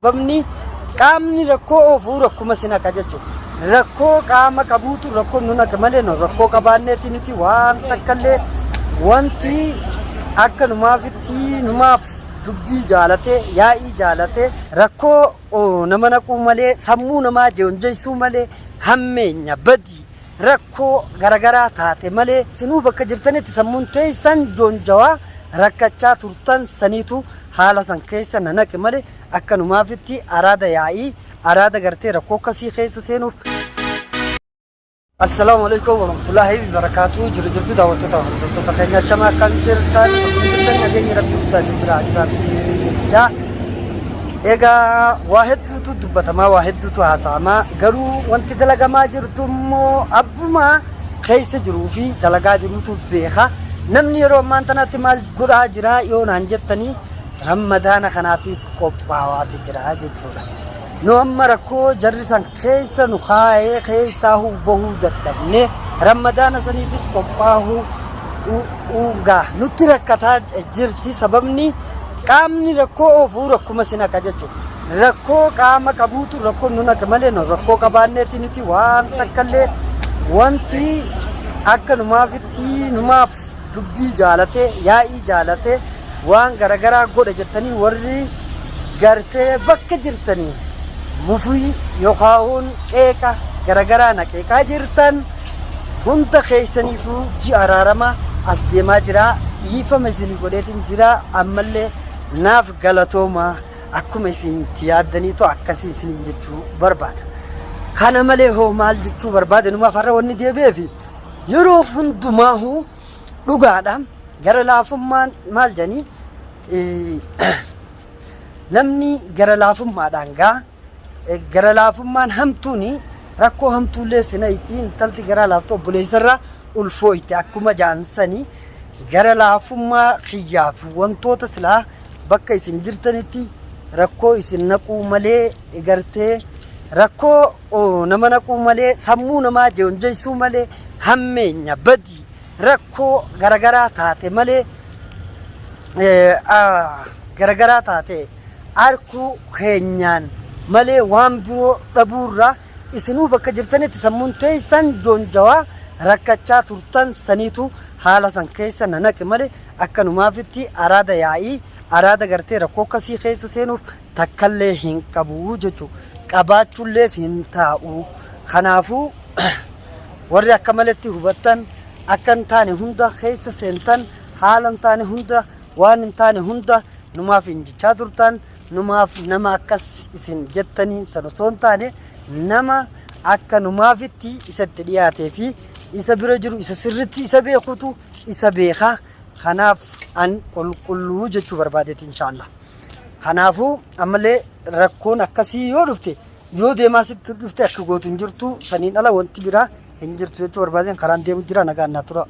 Sababni qaamni rakkoo oofuu rakkuma si naqa jechuudha. Rakkoo qaama qabuutu rakkoo nu naqa malee nu rakkoo qabaanneeti miti waan takkallee wanti akka numaafitti numaaf dubbii jaalatee yaa'ii jaalatee rakkoo nama naquu malee sammuu namaa joonjeessuu malee hammeenya badii rakkoo garagaraa taate malee sinuu bakka jirtanitti sammuun teessan joonjawaa rakkachaa turtan saniitu haala san keessa na naqe malee akka numaafitti araada yaa'ii araada gartee rakkoo akkasii keessa seenuuf. Assalaamu alaikum warahmatullahi wabarakatuh. Jiru jirtu daawwattoota hordoftoota keenya shama akkam jirtan akkam jirtan nageenyi rabbi guddaa isin biraa jiraatu isiniin jecha. Egaa waa hedduutu dubbatamaa waa hedduutu haasa'amaa garuu wanti dalagamaa jirtu immoo abbuma keessa jiruu fi dalagaa jiruutu beeka. Namni yeroo ammaan tanaatti maal godhaa jira yoo naan jettanii rammadaana kanaafis qophaawaatu jira jechuudha. Nu amma rakkoo jarri san keessa nu kaa'ee keessaa bahuu dadhabne rammadaana saniifis qophaa'uu gaa nutti rakkataa jirti sababni qaamni rakkoo oofuu rakkuma si naqa jechuudha. Rakkoo qaama qabuutu rakkoo nu naqa malee nu rakkoo qabaanneeti miti waan takkallee wanti akka numaafitti numaaf dubbii jaalatee yaa'ii jaalatee waan garagaraa godha jettanii warri gartee bakka jirtanii mufii yookaan qeeqa garagaraa na qeeqaa jirtan hunda keessaniifuu ji'a araaramaa as deemaa jira dhiifama isin godheetiin jira ammallee naaf galatoomaa akkuma isin itti yaaddaniitu akkasii isiniin jechuu barbaada. Kana malee hoo maal jechuu barbaade numaaf har'a wanni deebi'eefi yeroo hundumaahu dhugaadha gara laafummaan maal jedhanii namni gara laafummaadhaan gaa gara laafummaan hamtuuni rakkoo hamtuullee sina itti intalti garaa laaftu obboleessarraa ulfooyte akkuma jaansanii gara laafummaa kiyyaaf wantoota silaa bakka isin jirtanitti rakkoo isin naquu malee gartee rakkoo nama naquu malee sammuu namaa joonjeessuu malee hammeenya badii rakkoo garagaraa taate malee garagaraa taate arkuu keenyaan malee waan biroo dhabuurraa isinuu bakka jirtanitti sammuun teessan joonjawaa rakkachaa turtan saniitu haala san keessa na naqe malee akka numaafitti araada yaa'ii araada gartee rakkoo akkasii keessa seenuuf takkallee hin qabu jechuudha. Qabaachuulleef hin taa'u. Kanaafuu warri akka maletti hubattan akka hin taane hunda keessa seentan haala hin taane hunda waan hin taane hunda numaaf hin jechaa turtan numaaf nama akkas isin jettanii san osoo hin taane nama akka numaafitti isatti dhiyaatee fi isa bira jiru isa sirritti isa beekutu isa beeka. Kanaaf an qulqulluu jechuu barbaadeeti inshaallah. Kanaafuu ammallee rakkoon akkasii yoo dhufte yoo deemaa sitti dhufte akka gootu hin jirtu saniin ala wanti biraa hin jirtu jechuu barbaadeen karaan deemu jira nagaan naa tura.